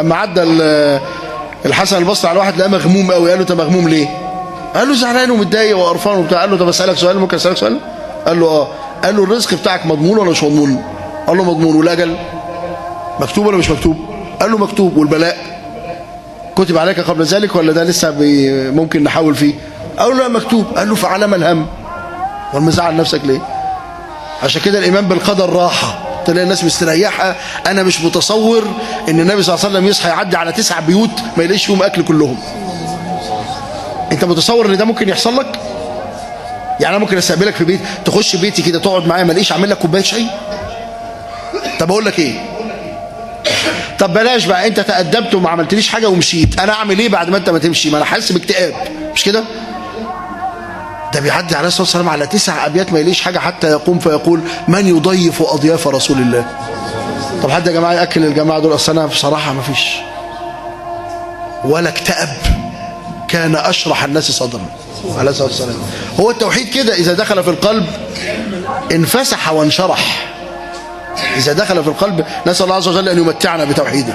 لما عدى الحسن البصري على واحد لقاه مغموم قوي، قال له انت مغموم ليه؟ قال له زعلان ومتضايق وقرفان وبتاع. قال له طب اسالك سؤال، ممكن اسالك سؤال؟ قال له اه. قال له الرزق بتاعك مضمون ولا مش مضمون؟ قال له مضمون. والاجل مكتوب ولا مش مكتوب؟ قال له مكتوب. والبلاء كتب عليك قبل ذلك ولا ده لسه ممكن نحاول فيه؟ قال له لا مكتوب. قال له فعلى ما الهم والمزعل نفسك ليه؟ عشان كده الايمان بالقدر راحة، تلاقي الناس مستريحه. انا مش متصور ان النبي صلى الله عليه وسلم يصحى يعدي على 9 بيوت ما يلاقيش فيهم اكل كلهم. انت متصور ان ده ممكن يحصل لك؟ يعني انا ممكن استقبلك في بيت، تخش بيتي كده تقعد معايا ما الاقيش اعمل لك كوباية شاي؟ طب اقول لك ايه؟ طب بلاش بقى، انت تأدبت وما عملتليش حاجة ومشيت، انا اعمل ايه بعد ما انت ما تمشي؟ ما انا حاسس باكتئاب، مش كده؟ ده بيعدي عليه الصلاة والسلام على 9 ابيات ما يليش حاجة حتى يقوم فيقول من يضيف اضياف رسول الله. طب حد يا جماعة ياكل الجماعة دول؟ اصل انا بصراحة ما فيش. ولا اكتئب، كان اشرح الناس صدرا عليه الصلاة والسلام. هو التوحيد كده، اذا دخل في القلب انفسح وانشرح. اذا دخل في القلب، نسال الله عز وجل ان يمتعنا بتوحيده.